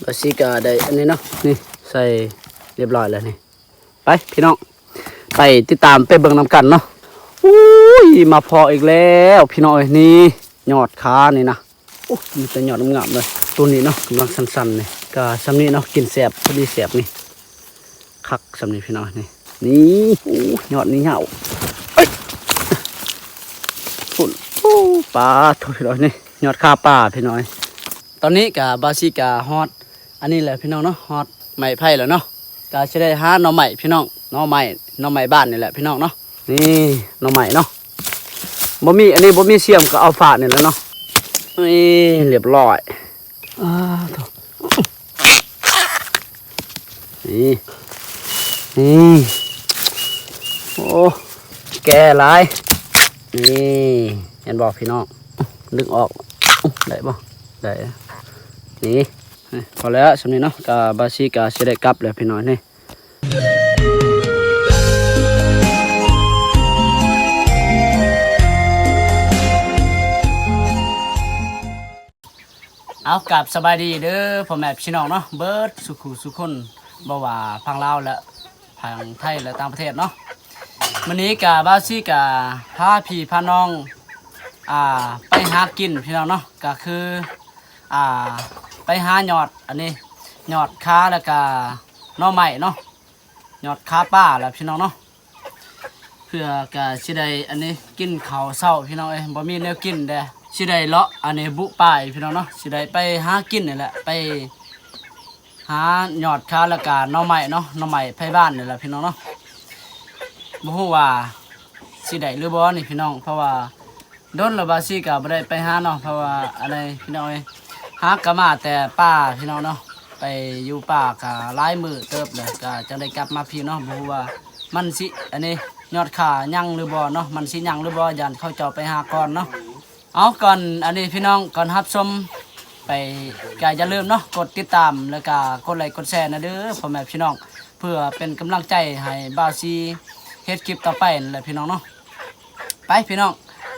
ກະຊິກະໄດ້ອັນນີ້ເນາະ ນີ້ໃສ່ຮຽບຮ້ອຍແລ້ວນີ້. ໄປພີ່ນ້ອງ ໄປຕິດຕາມໄປເບິ່ງນຳກັນເນາະ. ໂອ້ຍ ມາພໍ້ອີກແລ້ວພີ່ນ້ອງເອີຍ ນີ້ຍອດຄານີ້ນະ. ໂອ້ ມີແຕ່ຍອດງາມໆເລີຍ. ໂຕນີ້ເນາະ ກຳລັງສັ້ນໆນີ້ ກະຊ່ຳນີ້ເນາະ ກິນແຊບ ພໍດີແຊບນີ້. ຄັກຊ່ຳນີ້ພີ່ນ້ອງ ນີ້ ນີ້ ໂອ້ ຍອດນີ້ຍາວ ເອີຍ ພຸ້ນ ໂອ້ ປາໂທ້ພີ່ນ້ອງ ນີ້ຍອດຄາປ່າພີ່ນ້ອງ. ຕອນນີ້ກະບ່າວຊີກະຮອດອັນນີ້ແຫຼະພີ່ນ້ອງເນາະ ຮອດໄມ້ໄຜ່ແລ້ວເນາະ. ກະຊິໄດ້ຫາໜໍ່ໄມ້ພີ່ນ້ອງ ໜໍ່ໄມ້ ໜໍ່ໄມ້ບ້ານນີ້ແຫຼະພີ່ນ້ອງເນາະ. ນີ້ໜໍ່ໄມ້ເນາະ ບໍ່ມີ ອັນນີ້ບໍ່ມີສ່ຽມ ກະເອົາຟາດນີ້ແຫຼະເນາະ. ນີ້ ຮຽບຮ້ອຍ. ອ້າໂທ້ ນີ້ ນີ້ ໂອ້ ແກ່ຫຼາຍ. ນີ້ ເຫັນບໍ່ພີ່ນ້ອງ ດຶງອອກ ໄດ້ບໍ່ ໄດ້. ນີ້ ພໍແລ້ວຊ່ຳນີ້ເນາະ ກະບ່າວຊີກະຊິໄດ້ກັບແລ້ວພີ່ນ້ອງ ນີ້. ເອົາ ກາບສະບາຍດີເດີພໍ່ແມ່ພີ່ນ້ອງເນາະ ເບິດສູ່ຄູ່ສູ່ຄົນ ບໍ່ວ່າຝັ່ງລາວ ແລະ ຝັ່ງໄທ ແລະ ຕ່າງປະເທດເນາະ. ມື້ນີ້ກະບ່າວຊີກະພາພີ່ພານ້ອງ ອ່າ ໄປຫາກິນພີ່ນ້ອງເນາະ ກະຄື ອ່າ ໄປຫາຍອດອັນນີ້ ຍອດຄາ ແລ້ວກະໜໍ່ໄມ້ເນາະ ຍອດຄາປ່າແຫຼະພີ່ນ້ອງເນາະ. ເພື່ອກະຊິໄດ້ອັນນີ້ກິນເຂົ້າເຊົ້າພີ່ນ້ອງເອີຍ ບໍ່ມີແນວກິນເດ້. ຊິໄດ້ເລາະອັນນີ້ບຸປ່າອີກພີ່ນ້ອງເນາະ ຊິໄດ້ໄປຫາກິນນີ້ແຫຼະ ໄປຫາຍອດຄາ ແລ້ວກະໜໍ່ໄມ້ເນາະ ໜໍ່ໄມ້ໄຜ່ບ້ານນີ້ແຫຼະພີ່ນ້ອງເນາະ. ບໍ່ຮູ້ວ່າຊິໄດ້ຫຼືບໍ່ນີ້ພີ່ນ້ອງ ເພາະວ່າ ດົນແລ້ວບ່າວຊີກະບໍ່ໄດ້ໄປຫາເນາະ ເພາະວ່າອັນໃດພີ່ນ້ອງເອີຍ ຫາກະມາແຕ່ປ່າພີ່ນ້ອງເນາະ ໄປຢູ່ປ່າກະຫຼາຍມື້ເຕີບແລ້ວ ກະຈັ່ງໄດ້ກັບມາພີ້ເນາະ. ບໍ່ຮູ້ວ່າມັນຊິອັນນີ້ຍອດຄາຍັງຫຼືບໍ່ເນາະ ມັນຊິຍັງຫຼືບໍ່ ຢ້ານເຂົາເຈົ້າໄປຫາກ່ອນເນາະ. ເອົາ ກ່ອນອັນນີ້ພີ່ນ້ອງ ກ່ອນຮັບຊົມໄປ ກະຢ່າລືມເນາະ ກົດຕິດຕາມ ແລ້ວກະກົດໄລກົດແຊນະເດີພໍ່ແມ່ພີ່ນ້ອງ ເພື່ອເປັນກຳລັງໃຈໃຫ້ບ່າວຊີເຮັດຄລິບຕໍ່ໄປນັ້ນແຫຼະພີ່ນ້ອງເນາະ. ໄປພີ່ນ້ອງ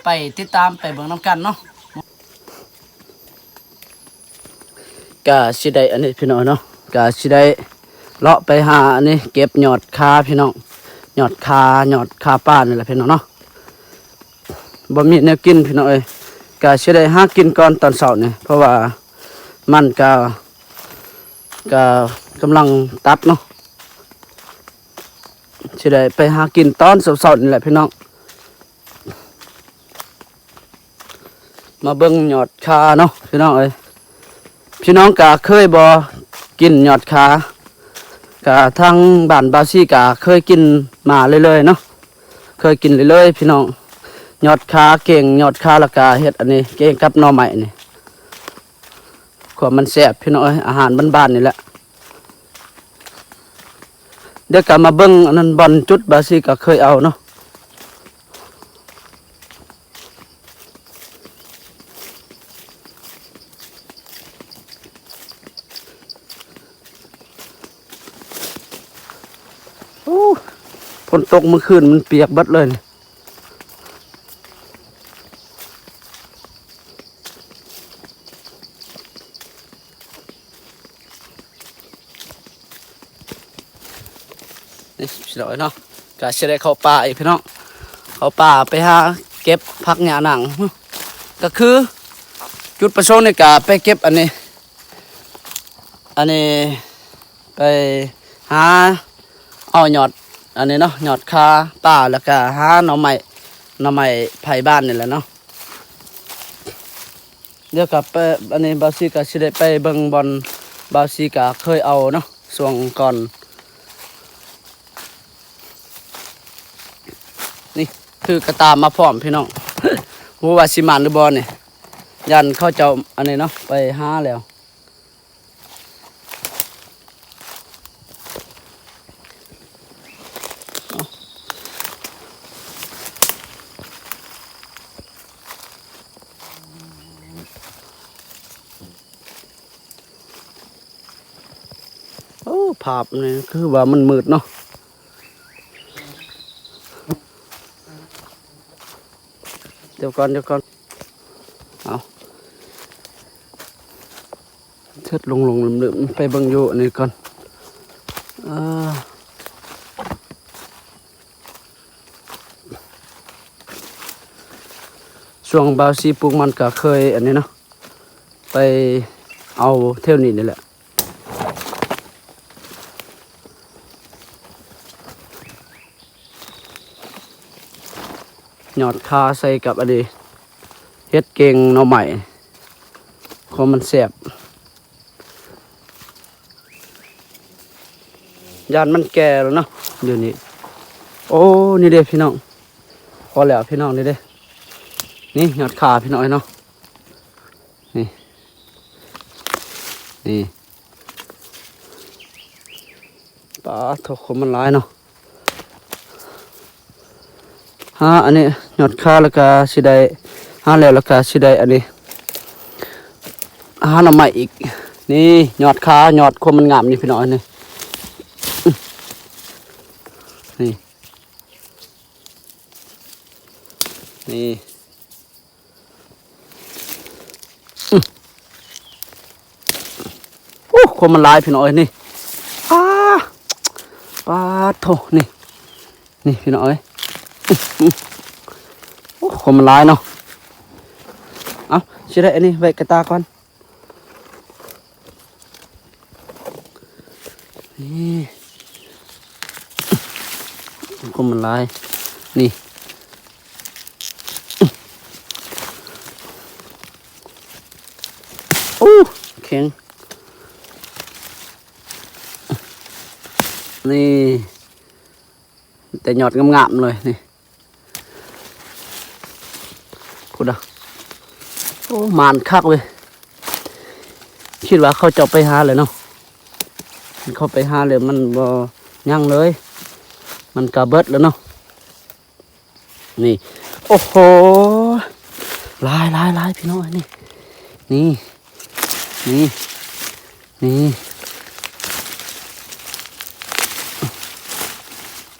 ໄປຕິດຕາມໄປເບິ່ງນຳກັນເນາະ. ກະຊິໄດ້ອັນນີ້ພີ່ນ້ອງເນາະ ກະຊິໄດ້ເລາະໄປຫາອັນນີ້ເກັບຍອດຄາພີ່ນ້ອງ ຍອດຄາ ຍອດຄາປ່ານີ້ແຫຼະພີ່ນ້ອງເນາະ. ບໍ່ມີແນວກິນພີ່ນ້ອງເອີຍ ກະຊິໄດ້ຫາກິນກ່ອນຕອນເຊົ້ານີ້ ເພາະວ່າມັນກະ ກະກຳລັງຕັດເນາະ. ຊິໄດ້ໄປຫາກິນຕອນເຊົ້າໆນີ້ແຫຼະພີ່ນ້ອງ. ມາເບິ່ງຍອດຄາເນາະພີ່ນ້ອງເອີຍ. ພີ່ນ້ອງກະເຄີຍບໍ່ກິນຍອດຄາ? ກະທາງບ້ານບ່າວຊີກະເຄີຍກິນມາເລື້ອຍໆເນາະ ເຄີຍກິນເລື້ອຍໆພີ່ນ້ອງ. ຍອດຄາ ແກງຍອດຄາ ແລ້ວກະເຮັດອັນນີ້ ແກງກັບໜໍ່ໄມ້ນີ້ ຄວາມມັນແຊບພີ່ນ້ອງເອີຍ ອາຫານບ້ານໆນີ້ແຫຼະ. ດຽວກະມາເບິ່ງອັນນັ້ນ ບ່ອນຈຸດບ່າວຊີກະເຄີຍເອົາເນາະ. ໂອ້ ຝົນຕົກມື້ຄືນມັນປຽກເບິດເລີຍ. ນີ້ພີ່ນ້ອງເນາະ ກະຊິໄດ້ເຂົ້າປ່າອີກພີ່ນ້ອງ ເຂົ້າປ່າໄປຫາເກັບຜັກຫຍ້າໜັງ. ກະຄືຈຸດປະສົງນີ້ກະໄປເກັບອັນນີ້ ອັນນີ້ໄປຫາເອົາຍອດອັນນີ້ເນາະ ຍອດຄາປ່າ ແລ້ວກະຫາໜໍ່ໄມ້ ໜໍ່ໄມ້ໄຜ່ບ້ານນີ້ແຫຼະເນາະ. ດຽວກະໄປ ອັນນີ້ບ່າວຊີກະຊິໄດ້ໄປເບິ່ງບ່ອນບ່າວຊີກະເຄີຍເອົາເນາະ ຊ່ວງກ່ອນ. ນີ້ຖືກະຕ່າມາພ້ອມພີ່ນ້ອງ ບໍ່ຮູ້ວ່າຊິໝານຫຼືບໍ່ນີ້ ຢ້ານເຂົາເຈົ້າອັນນີ້ເນາະ ໄປຫາແລ້ວ. ໂອ້ ພາບນີ້ຄືວ່າມັນມືດເນາະ. ດຽວກ່ອນ ດຽວກ່ອນ ເອົາ. ຫຼົງໆລືມໆ ໄປເບິ່ງຢູ່ອັນນີ້ກ່ອນ. ເອີ ຊ່ວງບ່າວສີປູກມັນກໍເຄີຍອັນນີ້ເນາະ ໄປເອົາແຖວນີ້ນີ້ແຫຼະ. ຍອດຂ່າໃສ່ກັບອັນນີ້ ເຫັດແກງໜໍ່ໄມ້ ຄວາມມັນແຊບ. ຢ້ານມັນແກ່ແລ້ວເນາະ ດຽວນີ້. ໂອ້ ນີ້ເດ້ພີ່ນ້ອງ ພໍແລ້ວພີ່ນ້ອງ ນີ້ເດ້. ນີ້ຍອດຂ່າພີ່ນ້ອງເອີຍເນາະ ນີ້ ນີ້. ປາດໂທ້ ຄົນມັນຫຼາຍເນາະ. ຫາອັນນີ້ຍອດຂ່າ ແລ້ວກະຊິໄດ້ ຫາແລ້ວ ແລ້ວກະຊິໄດ້ອັນນີ້ ຫາໜໍ່ໄມ້ອີກ. ນີ້ຍອດຂ່າ ຍອດຄວາມມັນງາມນີ້ພີ່ນ້ອງ ນີ້ ນີ້ ນີ້. ໂອ້ ຄົນມັນຫຼາຍພີ່ນ້ອງເອີຍ ນີ້. ອ້າ ປາດໂທ້ ນີ້ ນີ້ພີ່ນ້ອງເອີຍ. ໂອ້ ຄົນມັນຫຼາຍເນາະ. ເອົາ ຊິໄດ້ອັນນີ້ໄວ້ກະຕ່າກ່ອນ. ນີ້ ຄົນມັນຫຼາຍ ນີ້. ໂອ້ ແຂງ ນີ້ ແຕ່ຍອດງາມໆເລີຍ ນີ້. ພຸ້ນນະ ໂອ້ ໝານຄັກເວີຍ. ຄິດວ່າເຂົາເຈົ້າໄປຫາແລ້ວເນາະ ເຂົາໄປຫາແລ້ວມັນບໍ່ຍັງເລີຍ ມັນກະເບິດແລ້ວເນາະ. ນີ້ ໂອ້ໂຫ ຫຼາຍໆໆ ພີ່ນ້ອງ ນີ້ ນີ້ ນີ້ ນີ້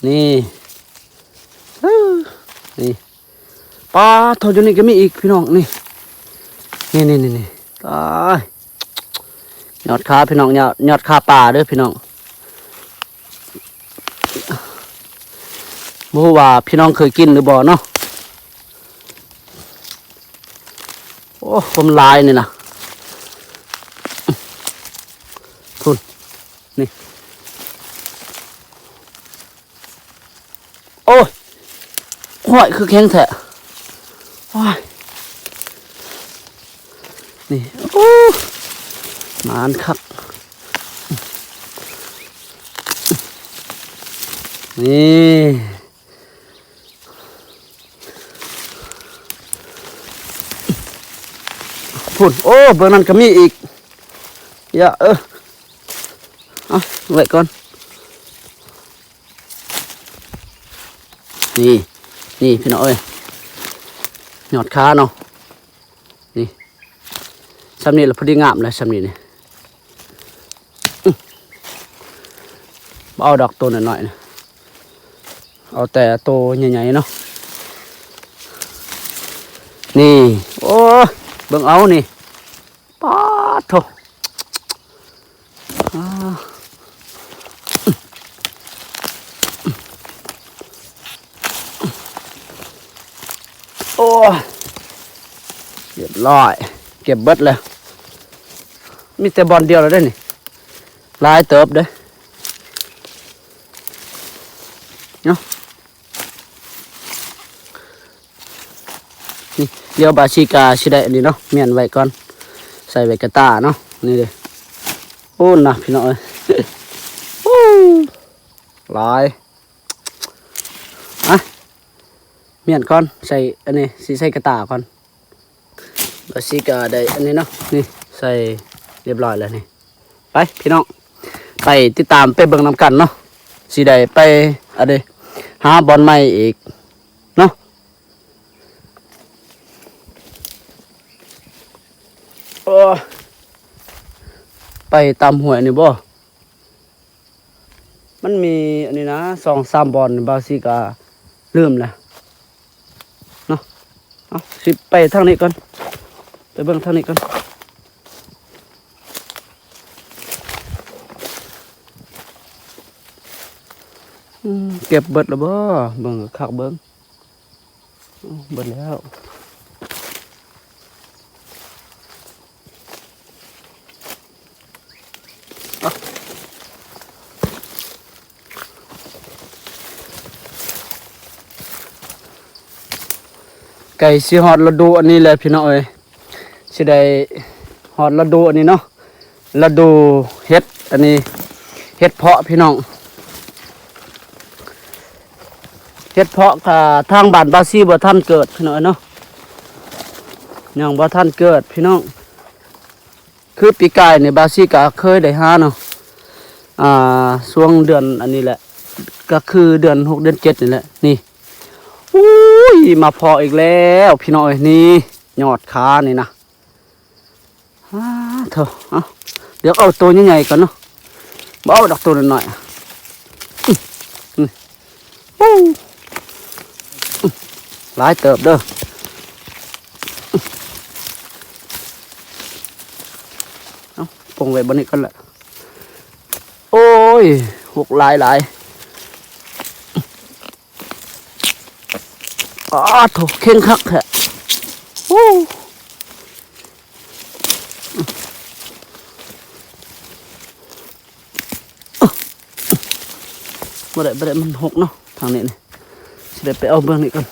ນີ້ ເອີ ນີ້. ປາດໂທ້ ຢູ່ນີ້ກໍມີອີກພີ່ນ້ອງ ນີ້ ນີ້ໆໆ ຕາຍ ຍອດຂ່າພີ່ນ້ອງ ຍອດ ຍອດຂ່າປ່າເດີພີ່ນ້ອງ. ບໍ່ຮູ້ວ່າພີ່ນ້ອງເຄີຍກິນຫຼືບໍ່ເນາະ. ໂອ້ ຄົນຫຼາຍນີ້ນະ ພຸ້ນ ນີ້. ໂອ້ຍ ຫ້ວຍ ຄືແຂງແທ້ ໂອ້ຍ ນີ້ ໂອ້ ໝານຄັກ ນີ້ ພຸ້ນ ໂອ້ ເບິ່ງນັ້ນກໍມີອີກ ຢ່າ ເອີ ເອົາໄວ້ກ່ອນ. ນີ້ ນີ້ພີ່ນ້ອງເອີຍ ຍອດຂ່າເນາະ ນີ້ ຊ່ຳນີ້ລະພໍດີງາມແລ້ວ ຊ່ຳນີ້ນີ້ ບໍ່ເອົາດອກໂຕນ້ອຍໆນະ ເອົາແຕ່ໂຕໃຫຍ່ໆເນາະ ນີ້ ໂອ້ ເບິ່ງເອົານີ້. ປາດໂທ້ ໂອ້ຍ ຮຽບຮ້ອຍ ເກັບເບິດແລ້ວ ມີແຕ່ບ່ອນດຽວແລ້ວເດ້ນີ້ ຫຼາຍເຕີບເດ້ເນາະ. ນີ້ ດຽວບາຊິກາຊິໄດ້ອັນນີ້ເນາະ ມ້ຽນໄວ້ກ່ອນ ໃສ່ໄວ້ກະຕ່າເນາະ ນີ້ເດ້ ໂອ້ນະພີ່ນ້ອງເອີຍ ໂອ້ ຫຼາຍ ອ່ະ ມ້ຽນກ່ອນ ໃສ່ອັນນີ້ ຊິໃສ່ກະຕ່າກ່ອນ ບາຊິກາໄດ້ອັນນີ້ເນາະ ນີ້ ໃສ່ຮຽບຮ້ອຍແລ້ວນີ້. ໄປພີ່ນ້ອງ ໄປຕິດຕາມໄປເບິ່ງນຳກັນເນາະ ຊິໄດ້ໄປ ອັນເດ ຫາບ່ອນໃໝ່ອີກເນາະ ເອີ ໄປຕາມຫ້ວຍນີ້ບໍ່ ມັນມີອັນນີ້ນະ ສອງສາມບ່ອນ ບາຊິກາລືມແລ້ວ ເນາະ ເອົາ ຊິໄປທາງນີ້ກ່ອນ ໄປເບິ່ງທາງນີ້ກ່ອນ ນີ້ ອືມ ເກັບເບິດແລ້ວບໍ່? ເບິ່ງຄັກໆ ເບິ່ງ. ໂອ້ ເບິດແລ້ວ. ໃກ້ຊິຮອດລະດູອັນນີ້ແຫຼະພີ່ນ້ອງເອີຍ ຊິໄດ້ຮອດລະດູອັນນີ້ເນາະ ລະດູເຫັດ ອັນນີ້ເຫັດເຜາະພີ່ນ້ອງ ເຫັດເຜາະກະທາງບ້ານບາຊີບໍ່ທັນເກີດພີ່ນ້ອງເອີຍເນາະ ຍັງບໍ່ທັນເກີດພີ່ນ້ອງ. ຄືປີກາຍນີ້ບາຊີກະເຄີຍໄດ້ຫາເນາະ ອ່າ ຊ່ວງເດືອນອັນນີ້ແຫຼະ ກະຄືເດືອນຫົກເດືອນເຈັດນີ້ແຫຼະ ນີ້ ໂອ້ຍ ມາພໍ້ອີກແລ້ວພີ່ນ້ອງເອີຍ ນີ້ຍອດຄານີ້ນະ ອາ ໂທ້ ເອົາ ດຽວເອົາໂຕໃຫຍ່ໆກ່ອນເນາະ ບໍ່ເອົາດອກໂຕນ້ອຍໆ ອື ອື ໂອ້ ຫຼາຍເຕີບເດີ ເອົາ ປົງໄວ້ບ່ອນນີ້ກ່ອນລະ ໂອ້ຍ ຫົກຫຼາຍໆ ອາ ໂທ້ ເຄັ່ງຄັກແທ້. ໂອ້ ບໍ່ໄດ້ ບໍ່ໄດ້ ມັນຫົກເນາະ ທາງນີ້ນີ້ ຊິໄດ້ໄປເອົາເບື້ອງນີ້ກ່ອນ.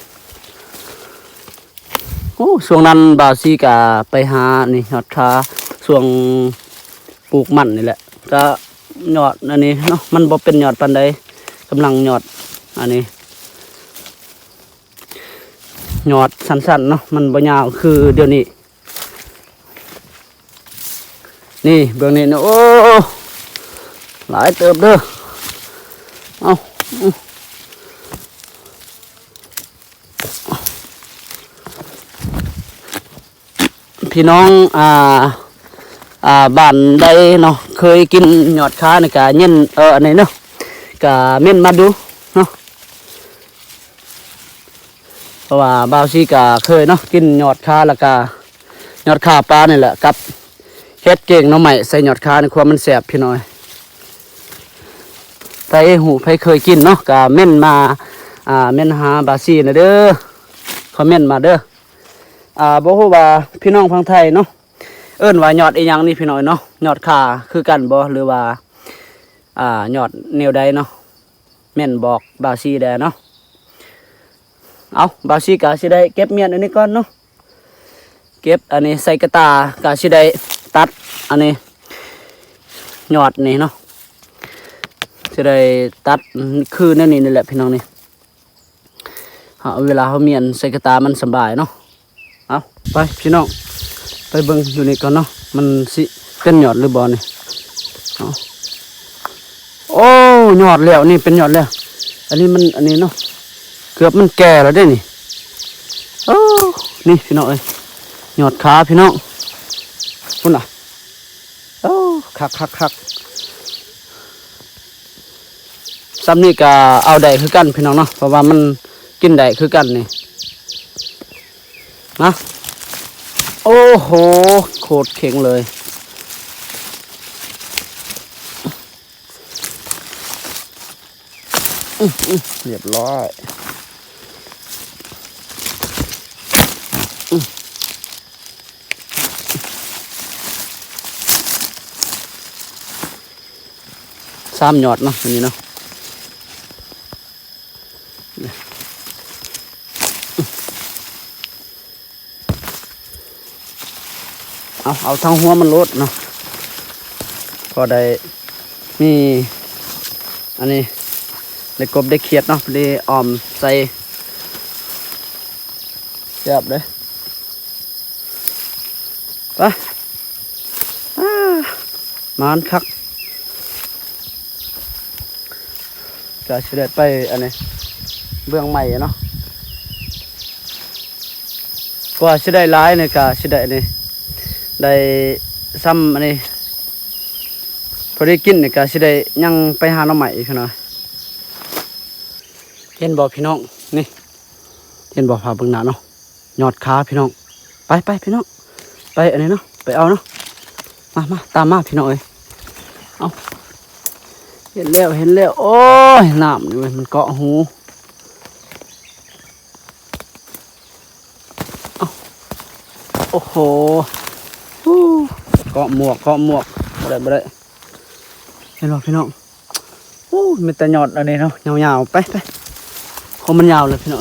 ໂອ້ ຊ່ວງນັ້ນບ່າວຊີກະໄປຫານີ້ ຍອດຄາ ຊ່ວງປູກມັນນີ້ແຫຼະ ກະຍອດອັນນີ້ເນາະ ມັນບໍ່ເປັນຍອດປານໃດ ກຳລັງຍອດອັນນີ້ ຍອດສັ້ນໆເນາະ ມັນບໍ່ຍາວຄືດຽວນີ້. ນີ້ເບິ່ງນີ້ນະ ໂອ້ ຫຼາຍເຕີບເດີ ເອົາ ອື ພີ່ນ້ອງ ອ່າ ອ່າ ບ້ານໃດເນາະ ເຄີຍກິນຍອດຄານີ້ກະເຢັນ ເອີ ອັນນີ້ເນາະ ກະເມັ້ນມາດູເນາະ. ເພາະວ່າບ່າວຊີກະເຄີຍເນາະ ກິນຍອດຄາ ແລ້ວກະຍອດຄາປານີ້ແຫຼະ ກັບເຮັດແກງໜໍ່ໄມ້ໃສ່ຍອດຄານີ້ ຄວາມມັນແຊບພີ່ນ້ອງ. ໃຜຮູ້ ໃຜເຄີຍກິນເນາະ ກະເມັ້ນມາ ອ່າ ເມັ້ນຫາບ່າວຊີແດ່ເດີ ຄອມເມັ້ນມາເດີ. ອ່າ ບໍ່ຮູ້ວ່າພີ່ນ້ອງຝັ່ງໄທເນາະ ເອີ້ນວ່າຍອດອີ່ຫຍັງນີ້ພີ່ນ້ອງເນາະ ຍອດຄາຄືກັນບໍ່ ຫຼືວ່າ ອ່າ ຍອດແນວໃດເນາະ ເມັ້ນບອກບ່າວຊີແດ່ເນາະ. ເອົາ ບ່າວຊີກະຊິໄດ້ເກັບມ້ຽນອັນນີ້ກ່ອນເນາະ ເກັບອັນນີ້ໃສ່ກະຕ່າ ກະຊິໄດ້ຕັດອັນນີ້ ຍອດນີ້ເນາະ ຊິໄດ້ຕັດຄືແນວນີ້ນີ້ແຫຼະພີ່ນ້ອງນີ້. ເຮົາ ເວລາເຮົາມ້ຽນໃສ່ກະຕ່າມັນສະບາຍເນາະ. ເອົາ ໄປພີ່ນ້ອງ ໄປເບິ່ງຢູ່ນີ້ກ່ອນເນາະ ມັນຊິເປັນຍອດຫຼືບໍ່ນີ້. ເອົາ ໂອ້ ຍອດແລ້ວ ນີ້ເປັນຍອດແລ້ວ ອັນນີ້ມັນ ອັນນີ້ເນາະ ເກືອບມັນແກ່ແລ້ວເດ້ນີ້. ໂອ້ ນີ້ພີ່ນ້ອງເອີຍ ຍອດຄາພີ່ນ້ອງ ພຸ້ນນະ. ໂອ້ ຄັກໆໆ ຊ່ຳນີ້ກະເອົາໄດ້ຄືກັນພີ່ນ້ອງເນາະ ເພາະວ່າມັນກິນໄດ້ຄືກັນນີ້ນະ. ໂອ້ໂຫ ໂຄດເຄັ່ງເລີຍ. ອື ອື ຮຽບຮ້ອຍ. ສາມຍອດເນາະ ອັນນີ້ເນາະ. ເອົາ ເອົາທັງຫົວມັນໂລດເນາະ ພໍໄດ້ມີອັນນີ້ ໄດ້ກົບໄດ້ຂຽດເນາະ ພໍດີອອມໃສ່ ແຊບເດ້. ໄປ ອາ ໝານຄັກ. ກະຊິໄດ້ໄປອັນນີ້ ເບື້ອງໃໝ່ເນາະ. ກວ່າຊິໄດ້ຫຼາຍນີ້ກະຊິໄດ້ນີ້ ໄດ້ຊ່ຳອັນນີ້ ພໍໄດ້ກິນນີ້ກະຊິໄດ້ຍັງໄປຫາໜໍ່ໄມ້ອີກເນາະ. ເຫັນບໍ່ພີ່ນ້ອງ ນີ້ ເຫັນບໍ່ ພາເບິ່ງໜ້າເນາະ. ຍອດຄາພີ່ນ້ອງ ໄປ ໄປພີ່ນ້ອງ ໄປອັນນີ້ເນາະ ໄປເອົາເນາະ. ມາ ມາ ຕາມມາພີ່ນ້ອງເອີຍ. ເອົາ ເຫັນແລ້ວ ເຫັນແລ້ວ ໂອ້ຍ ນ້ຳນີ້ເວີຍ ມັນເກາະຫູ ເອົ້າ ໂອ້ໂຫ ເກາະໝວກ ເກາະໝວກ ບໍ່ໄດ້ ບໍ່ໄດ້ ເຫັນບໍ່ພີ່ນ້ອງ? ໂອ້ ມີແຕ່ຍອດອັນນີ້ເນາະ ຍາວໆ ໄປ ໄປ ໂອ້ ມັນຍາວເລີຍພີ່ນ້ອງ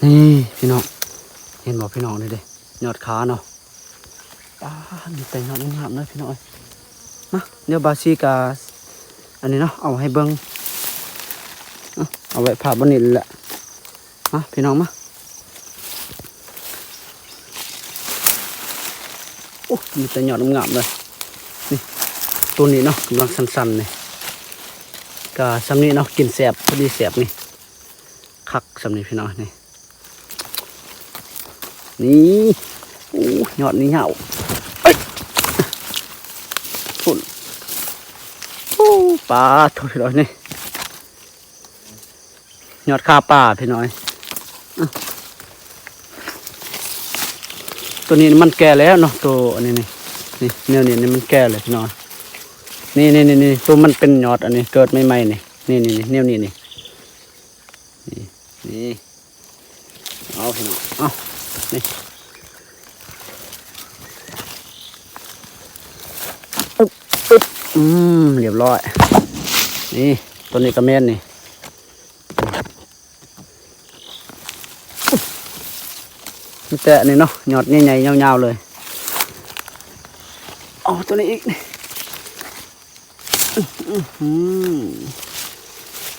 ນີ້ພີ່ນ້ອງ ເຫັນບໍ່ພີ່ນ້ອງ? ນີ້ເດ້ ຍອດຄາເນາະ ປ້າ ມີແຕ່ຍອດງາມໆ ເດີພີ່ນ້ອງເອີຍ ມາ ດຽວບ່າວສີກະ ອັນນີ້ເນາະ ເອົາໃຫ້ເບິ່ງ ເອົາ ເອົາໄວ້ພາບບ່ອນນີ້ແຫຼະ ມາພີ່ນ້ອງມາ ໂອ້ ມີແຕ່ຍອດງາມໆ ເລີຍ ນີ້ ໂຕນີ້ເນາະ ກຳລັງສັ້ນໆ ນີ້ ກະຊ່ຳນີ້ເນາະ ກິນແຊບ ພໍດີແຊບນີ້ ຄັກຊ່ຳນີ້ພີ່ນ້ອງ ນີ້ ນີ້ ໂອ້ ຍອດນີ້ຍາວ ເອີຍ ພຸ້ນ ໂອ້ ປາໂທ້ ພີ່ນ້ອງ ນີ້ ຍອດຄາປ່າພີ່ນ້ອງ ໂຕນີ້ມັນແກ່ແລ້ວເນາະ ໂຕອັນນີ້ນີ້ ນີ້ ແນວນີ້ນີ້ມັນແກ່ແລ້ວພີ່ນ້ອງ ນີ້ໆໆ ໂຕມັນເປັນຍອດອັນນີ້ ເກີດໃໝ່ໆ ນີ້ ນີ້ໆໆ ແນວນີ້ນີ້ ນີ້ ນີ້ ເອົາພີ່ນ້ອງ ເອົາ ນີ້ ອຶບ ອຶບ ອືມ ລຽບຮ້ອຍ ນີ້ ໂຕນີ້ກະແມ່ນນີ້ ມີແຕ່ອັນນີ້ເນາະ ຍອດໃຫຍ່ໆ ຍາວໆ ເລີຍ ເອົາໂຕນີ້ອີກ ອື້ຫື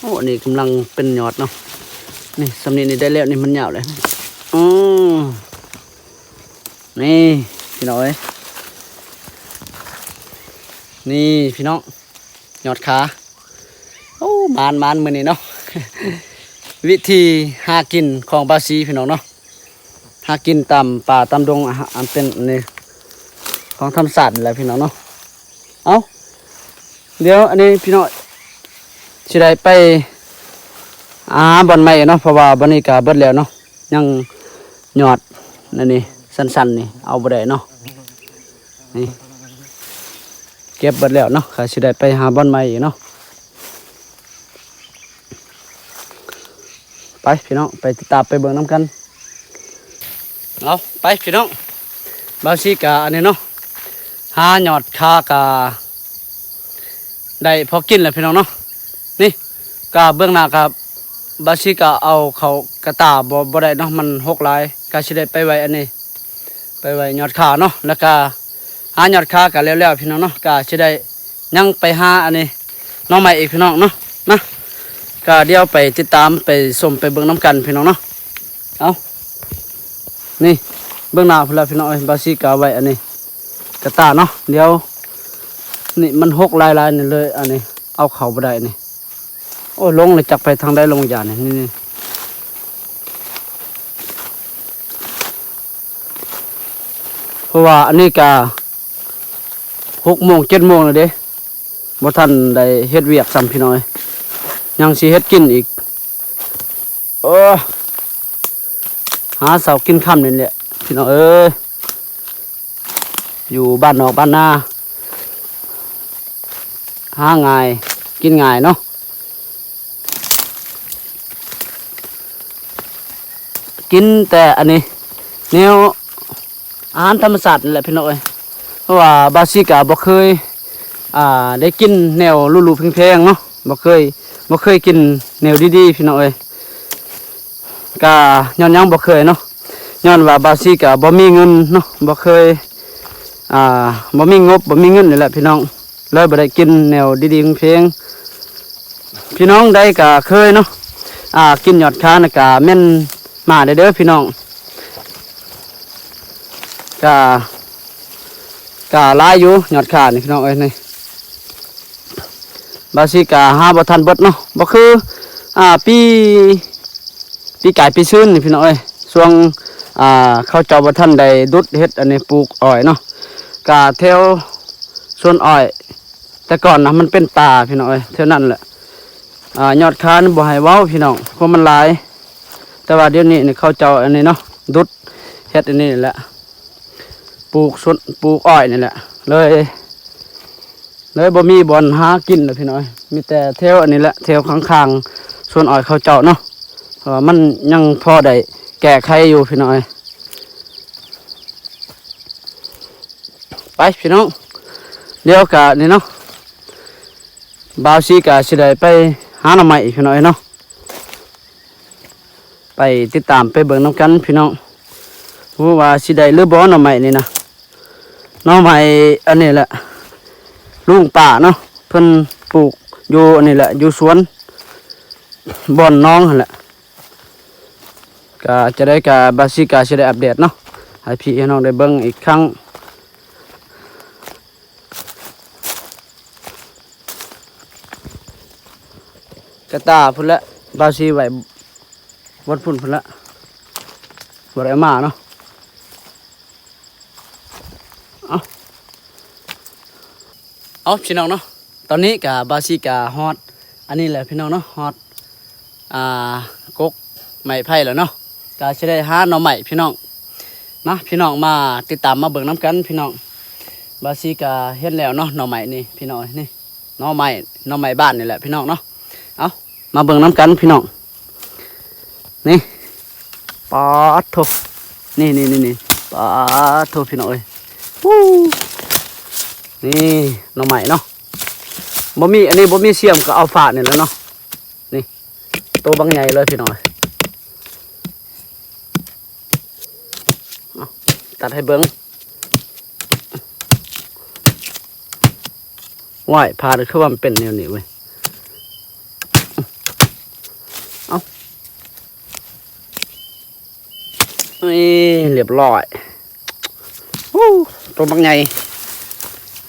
ໂອ້ ອັນນີ້ກຳລັງເປັນຍອດເນາະ ນີ້ ຊ່ຳນີ້ນີ້ໄດ້ແລ້ວ ນີ້ມັນຍາວເລີຍ ອື ນີ້ພີ່ນ້ອງເອີຍ ນີ້ພີ່ນ້ອງ ຍອດຄາ ໂອ້ ໝານໆ ມື້ນີ້ເນາະ ວິທີຫາກິນຂອງບ່າວສີພີ່ນ້ອງເນາະ ຫາກິນຕາມປ່າຕາມດົງ ອາຫານ ອັນເປັນນີ້ ຂອງທຳມະຊາດນີ້ແຫຼະພີ່ນ້ອງເນາະ ເອົ້າ ດຽວອັນນີ້ພີ່ນ້ອງ ຊິໄດ້ໄປຫາບ່ອນໃໝ່ເນາະ ເພາະວ່າບ່ອນນີ້ກະເບິດແລ້ວເນາະ ຍັງຍອດອັນນີ້ສັ້ນໆ ນີ້ ເອົາບໍ່ໄດ້ເນາະ ນີ້ ເກັບເບິດແລ້ວເນາະ ກະຊິໄດ້ໄປຫາບ່ອນໃໝ່ອີກເນາະ ໄປພີ່ນ້ອງ ໄປຕິດຕາມໄປເບິ່ງນຳກັນ ເອົາ ໄປພີ່ນ້ອງ ບ່າວສີກະອັນນີ້ເນາະ ຫາຍອດຄາກະໄດ້ພໍກິນແລ້ວພີ່ນ້ອງເນາະ ນີ້ ກະເບື້ອງໜ້າກະ ບ່າວສີກະເອົາເຂົ້າກະຕ່າບໍ່ ບໍ່ໄດ້ເນາະ ມັນຮົກຫຼາຍ ກະຊິໄດ້ໄປໄວ້ອັນນີ້ ໄປໄວ້ຍອດຄາເນາະ ແລ້ວກະຫາຍອດຄາກະແລ້ວໆ ພີ່ນ້ອງເນາະ ກະຊິໄດ້ຍັງໄປຫາອັນນີ້ ໜໍ່ໄມ້ອີກພີ່ນ້ອງເນາະ ມາ ກະດຽວໄປຕິດຕາມໄປຊົມໄປເບິ່ງນຳກັນພີ່ນ້ອງເນາະ ເອົາ ນີ້ ເບື້ອງໜ້າພຸ້ນລະພີ່ນ້ອງເອີຍ ບ່າວສີກະເອົາໄວ້ອັນນີ້ ກະຕ່າເນາະ ດຽວ ນີ້ມັນຮົກຫຼາຍໆ ນີ້ເລີຍ ອັນນີ້ ເອົາເຂົ້າບໍ່ໄດ້ນີ້ ໂອ້ ລົງແລ້ວຈັກໄປທາງໃດລົງຢານນີ້ ນີ້ ເພາະວ່າອັນນີ້ກະຫົກໂມງເຈັດໂມງແລ້ວເດ້ ບໍ່ທັນໄດ້ເຮັດວຽກຊ້ຳພີ່ນ້ອງເອີຍ ຍັງຊິເຮັດກິນອີກ ເອີ ຫາເຊົ້າກິນຄ່ຳນີ້ແຫຼະພີ່ນ້ອງເອີຍ ຢູ່ບ້ານນອກບ້ານນາ ຫາງ່າຍ ກິນງ່າຍເນາະ ກິນແຕ່ອັນນີ້ ແນວອາຫານທຳມະຊາດນີ້ແຫຼະພີ່ນ້ອງເອີຍ ເພາະວ່າບ່າວສີກະບໍ່ເຄີຍ ອ່າ ໄດ້ກິນແນວຫຼູໆແພງໆເນາະ ບໍ່ເຄີຍ ບໍ່ເຄີຍກິນແນວດີໆ ພີ່ນ້ອງເອີຍ ກະຍ້ອນຫຍັງບໍ່ເຄີຍເນາະ ຍ້ອນວ່າບ່າວສີກະບໍ່ມີເງິນເນາະ ບໍ່ເຄີຍ ອ່າ ບໍ່ມີງົບ ບໍ່ມີເງິນນີ້ແຫຼະພີ່ນ້ອງ ເລີຍບໍ່ໄດ້ກິນແນວດີໆແພງໆ ພີ່ນ້ອງໃດກະເຄີຍເນາະ ອ່າ ກິນຍອດຄານະກະເມັ້ນມາໄດ້ເດີພີ່ນ້ອງ ກະ ກະຫຼາຍຢູ່ຍອດຄານີ້ພີ່ນ້ອງເອີຍ ນີ້ ບ່າວສີກະຫາບໍ່ທັນເບິດເນາະ ບໍ່ຄື ອ່າ ປີ ປີກາຍປີຊືນນີ້ພີ່ນ້ອງເອີຍ ຊ່ວງ ອ່າ ເຂົາເຈົ້າບໍ່ທັນໄດ້ດຸດເຮັດອັນນີ້ ປູກອ້ອຍເນາະ ກະແຖວສວນອ້ອຍ ແຕ່ກ່ອນນະມັນເປັນປ່າພີ່ນ້ອງເອີຍ ແຖວນັ້ນແຫຼະ ອ່າ ຍອດຄານີ້ບໍ່ໃຫ້ເວົ້າພີ່ນ້ອງ ເພາະມັນຫຼາຍ ແຕ່ວ່າດຽວນີ້ນີ້ເຂົາເຈົ້າອັນນີ້ເນາະ ດຸດເຮັດອັນນີ້ແຫຼະ ປູກສວນ ປູກອ້ອຍນີ້ແຫຼະ ເລີຍ ເລີຍບໍ່ມີບ່ອນຫາກິນແລ້ວພີ່ນ້ອງເອີຍ ມີແຕ່ແຖວອັນນີ້ແຫຼະ ແຖວຂ້າງໆສວນອ້ອຍເຂົາເຈົ້າເນາະ ເພາະວ່າມັນຍັງພໍໄດ້ແກ້ໄຂຢູ່ພີ່ນ້ອງເອີຍ. ໄປພີ່ນ້ອງ ດຽວກະນີ້ເນາະ ບ່າວສີກະຊິໄດ້ໄປຫາໜໍ່ໄມ້ອີກພີ່ນ້ອງເອີຍເນາະ. ໄປຕິດຕາມໄປເບິ່ງນຳກັນພີ່ນ້ອງ ບໍ່ຮູ້ວ່າຊິໄດ້ຫຼືບໍ່ໜໍ່ໄມ້ນີ້ນະ. ໜໍ່ໄມ້ອັນນີ້ແຫຼະ ລຸງປ້າເນາະ ເພິ່ນປູກຢູ່ອັນນີ້ແຫຼະ ຢູ່ສວນບ່ອນໜອງຫັ້ນແຫຼະ. ກະຈະໄດ້ກະ ບ່າວສີກະຊິໄດ້ອັບເດດເນາະ ໃຫ້ພີ່ໃຫ້ນ້ອງໄດ້ເບິ່ງອີກຄັ້ງ. ກະຕາພຸ້ນແຫຼະ ບ່າວສີໄວ້ບ່ອນພຸ້ນພຸ້ນແຫຼະ ບໍ່ໄດ້ເອົາມາເນາະ. ເອົາ ເອົາ ພີ່ນ້ອງເນາະ ຕອນນີ້ກະບ່າວສີກະຮອດອັນນີ້ແຫຼະພີ່ນ້ອງເນາະ ຮອດ ອ່າ ກົກໄມ້ໄຜ່ແລ້ວເນາະ ກະຊິໄດ້ຫາໜໍ່ໄມ້ພີ່ນ້ອງ. ມາພີ່ນ້ອງ ມາຕິດຕາມມາເບິ່ງນຳກັນພີ່ນ້ອງ. ບ່າວສີກະເຫັນແລ້ວເນາະ ໜໍ່ໄມ້ນີ້ພີ່ນ້ອງເອີຍ ນີ້ໜໍ່ໄມ້ ໜໍ່ໄມ້ບ້ານນີ້ແຫຼະພີ່ນ້ອງເນາະ. ເອົາ ມາເບິ່ງນຳກັນພີ່ນ້ອງ ນີ້ ປາດໂທ້ ນີ້ໆໆ ປາດໂທ້ພີ່ນ້ອງເອີຍ ວູ້ ນີ້ໜໍ່ໄມ້ເນາະ ບໍ່ມີ ອັນນີ້ບໍ່ມີຊຽມ ກະເອົາຟາດນີ້ແຫຼະເນາະ. ນີ້ ໂຕບັກໃຫຍ່ເລີຍພີ່ນ້ອງເອີຍ ເອົາ ຕັດໃຫ້ເບິ່ງ. ວ້າຍ ພາດຄືວ່າມັນເປັນແນວນີ້ເວີຍ ເອົາ ນີ້ ລຽບຮ້ອຍ ວູ້ ໂຕບັກໃຫຍ່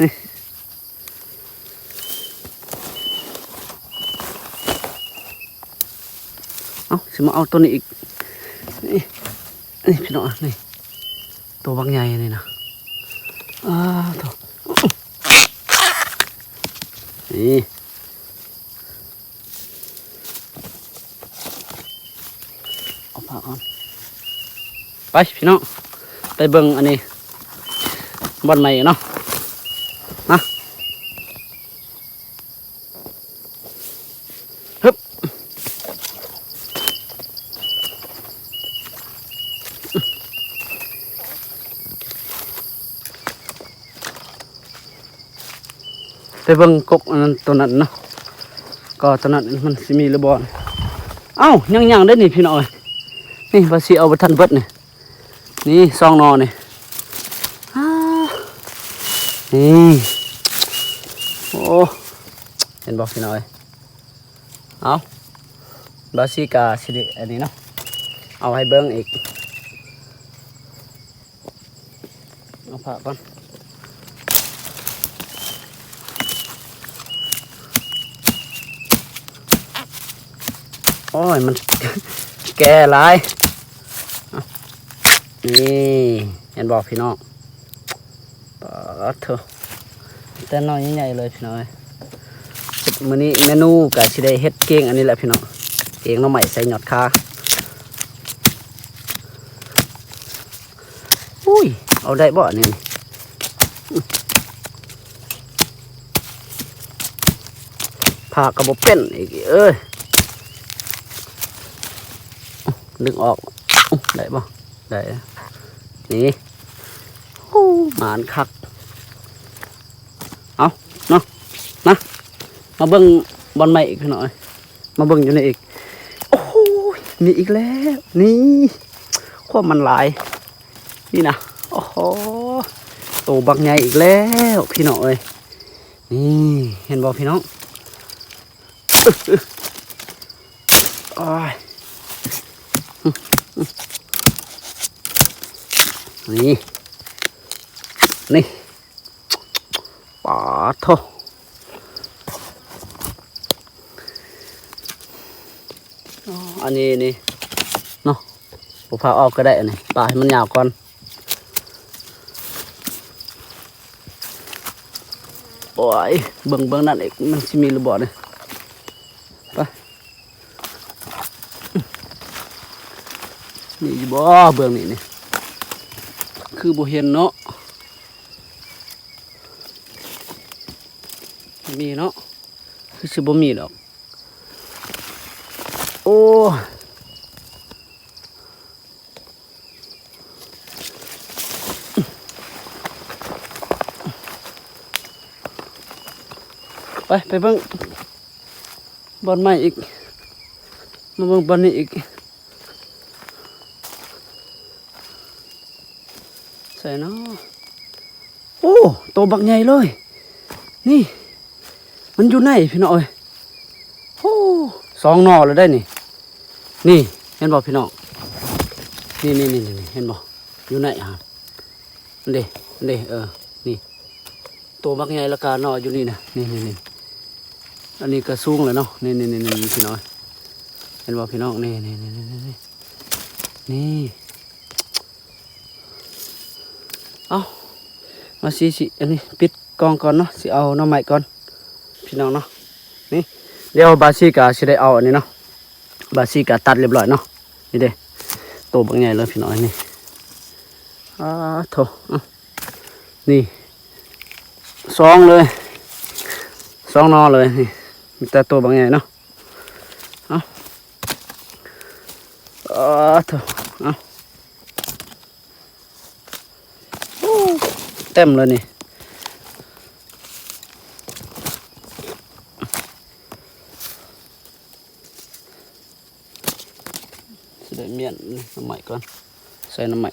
ນີ້. ເອົາ ຊິມາເອົາໂຕນີ້ອີກ ນີ້ ນີ້ພີ່ນ້ອງ ນີ້ ໂຕບັກໃຫຍ່ນີ້ນະ ອ້າໂທ້ ນີ້. ເອົາຜ້າກ່ອນ ໄປພີ່ນ້ອງ ໄປເບິ່ງອັນນີ້ບ່ອນໃໝ່ເນາະ ມາ ຮຶບ. ໄປເບິ່ງກົກອັນນັ້ນ ໂຕນັ້ນເນາະ ກໍໂຕນັ້ນມັນຊິມີຫຼືບໍ່. ເອົ້າ ຍັງໆເດ້ນີ້ພີ່ນ້ອງເອີຍ ນີ້ວ່າຊິເອົາບໍ່ທັນເບິດນີ້ ນີ້ສອງໜໍ່ນີ້ ອາ ນີ້ ໂອ້ ເຫັນບໍ່ພີ່ນ້ອງເອີຍ. ເອົາ ບ່າວສີກະຊິໄດ້ອັນນີ້ເນາະ ເອົາໃຫ້ເບິ່ງອີກ ເອົາຜ້າກ່ອນ ໂອ້ຍ ມັນແກ່ຫຼາຍ ນີ້ ເຫັນບໍ່ພີ່ນ້ອງ ປາດໂທ້ ແຕ່ໜໍ່ໃຫຍ່ໆເລີຍພີ່ນ້ອງເອີຍ. ມື້ນີ້ເມນູກະຊິໄດ້ເຮັດແກງອັນນີ້ແຫຼະພີ່ນ້ອງ ແກງໜໍ່ໄມ້ໃສ່ຍອດຄາ. ອຸ້ຍ ເອົາໄດ້ບໍ່ອັນນີ້ ພາກະບໍ່ເປັນອີກເອີຍ ດຶງອອກ ໄດ້ບໍ່ ໄດ້ ນີ້ ໂອ້ ໝານຄັກ ເອົາເນາະ ມາ ມາເບິ່ງບ່ອນໃໝ່ອີກພີ່ນ້ອງເອີຍ ມາເບິ່ງຢູ່ນີ້ອີກ ໂອ້ໂຫ ມີອີກແລ້ວ ນີ້ ຄວາມມັນຫຼາຍ ນີ້ນະ ໂອ້ໂຫ ໂຕບັກໃຫຍ່ອີກແລ້ວພີ່ນ້ອງເອີຍ ນີ້ ເຫັນບໍ່ພີ່ນ້ອງ ໂອ້ຍ ນີ້ ນີ້ ປາດໂທ້. ອັນນີ້ນີ້ເນາະ ບໍ່ພາອອກກໍໄດ້ ອັນນີ້ປາໃຫ້ມັນຍາວກ່ອນ. ໂອ້ຍ ເບິ່ງເບື້ອງນັ້ນອີກ ມັນຊິມີຫຼືບໍ່ນີ້ ໄປ ມີຢູ່ບໍ່ເບື້ອງນີ້ນີ້ ຄືບໍ່ເຫັນເນາະ. ມີເນາະ ຄືຊິບໍ່ມີດອກ. ໂອ້ ໄປ ໄປເບິ່ງບ່ອນໃໝ່ອີກ ມາເບິ່ງບ່ອນນີ້ອີກ. ໃສເນາະ? ໂອ້ ໂຕບັກໃຫຍ່ເລີຍ ນີ້ ມັນຢູ່ໃນພີ່ນ້ອງເອີຍ. ໂອ້ ສອງໜໍ່ແລ້ວໄດ໋ນີ້ ນີ້ ເຫັນບໍ່ພີ່ນ້ອງ? ນີ້ໆໆໆ ເຫັນບໍ່? ຢູ່ໃນຫັ້ນເດ້ ເດ້ ເອີ ນີ້ ໂຕບັກໃຫຍ່ ແລ້ວກະໜໍ່ຢູ່ນີ້ນະ ນີ້ໆໆ. ອັນນີ້ກະສູງແລ້ວເນາະ ນີ້ໆໆໆ ພີ່ນ້ອງ ເຫັນບໍ່ພີ່ນ້ອງ? ນີ້ໆໆໆ ນີ້ ເອົ້າ ມາຊິ ຊິ ອັນນີ້ປິດກ່ອງກ່ອນເນາະ ຊິເອົາໜໍ່ໄມ້ກ່ອນພີ່ນ້ອງເນາະ. ນີ້ ດຽວບາຊິກະຊິໄດ້ເອົາອັນນີ້ເນາະ ບາຊິກະຕັດລຽບຮ້ອຍເນາະ. ນີ້ເດ້ ໂຕບັກໃຫຍ່ເລີຍພີ່ນ້ອງ ນີ້ ອ້າໂທ້ ນີ້ ສອງເລີຍ ສອງໜໍ່ເລີຍ ນີ້ ມີແຕ່ໂຕບັກໃຫຍ່ເນາະ. ເອົາ ອ້າໂທ້ ເອົາ ໂອ້ ເຕັມເລີຍນີ້ ຊິໄດ້ມ້ຽນໜໍ່ໄມ້ກ່ອນ ໃສ່ໜໍ່ໄມ້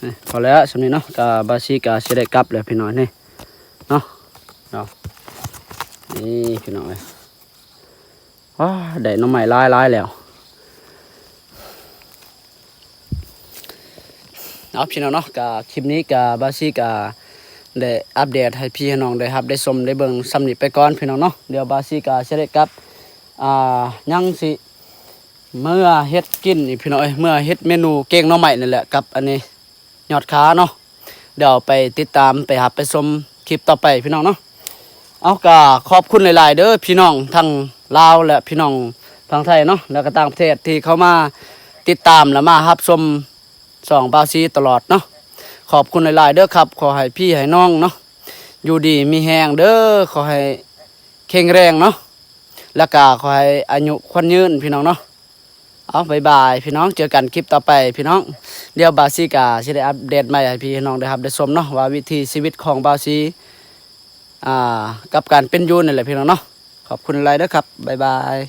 ນີ້ ພໍແລ້ວສ່ຳນີ້ເນາະ. ກະບາຊິກະຊິໄດ້ກັບແລ້ວພີ່ນ້ອງ ນີ້ເນາະ ເນາະ ນີ້ພີ່ນ້ອງເອີຍ. ວ້າ ໄດ້ໜໍ່ໄມ້ຫຼາຍໆແລ້ວ ເອົາ ພີ່ນ້ອງເນາະ. ກະຄລິບນີ້ກະບາຊິກະໄດ້ອັບເດດໃຫ້ພີ່ໃຫ້ນ້ອງໄດ້ຮັບໄດ້ຊົມໄດ້ເບິ່ງສ່ຳນີ້ໄປກ່ອນພີ່ນ້ອງເນາະ. ດຽວບາຊິກະຊິໄດ້ກັບ ອ່າ ຍັງຊິເມືອເຮັດກິນອີກພີ່ນ້ອງເອີຍ ເມືອເຮັດເມນູແກງໜໍ່ໄມ້ນີ້ແຫຼະ ກັບອັນນີ້ຍອດຄາເນາະ. ດຽວໄປຕິດຕາມໄປຮັບໄປຊົມຄລິບຕໍ່ໄປພີ່ນ້ອງເນາະ. ເອົາ ກະຂອບຄຸນຫຼາຍໆເດີພີ່ນ້ອງທັງລາວ ແລະ ພີ່ນ້ອງທາງໄທເນາະ ແລະ ກະຕ່າງປະເທດທີ່ເຂົ້າມາຕິດຕາມ ແລະ ມາຮັບຊົມຊ່ອງບ່າວຊີຕະຫຼອດເນາະ. ຂອບຄຸນຫຼາຍໆເດີຄັບ. ຂໍໃຫ້ພີ່ໃຫ້ນ້ອງເນາະ ຢູ່ດີມີແຮງເດີ ຂໍໃຫ້ແຂງແຮງເນາະ ແລະ ກະຂໍໃຫ້ອາຍຸຂວັນຍືນພີ່ນ້ອງເນາະ. ເອົາ ບາຍບາຍພີ່ນ້ອງ ເຈີກັນຄລິບຕໍ່ໄປພີ່ນ້ອງ. ດຽວບ່າວຊີກະຊິໄດ້ອັບເດດໃໝ່ໃຫ້ພີ່ໃຫ້ນ້ອງໄດ້ຮັບໄດ້ຊົມເນາະ ວ່າວິຖີຊີວິດຂອງບ່າວຊີ ອ່າ ກັບການເປັນຢູ່ນີ້ແຫຼະພີ່ນ້ອງເນາະ. ຂອບຄຸນຫຼາຍເດີຄັບ ບາຍບາຍ.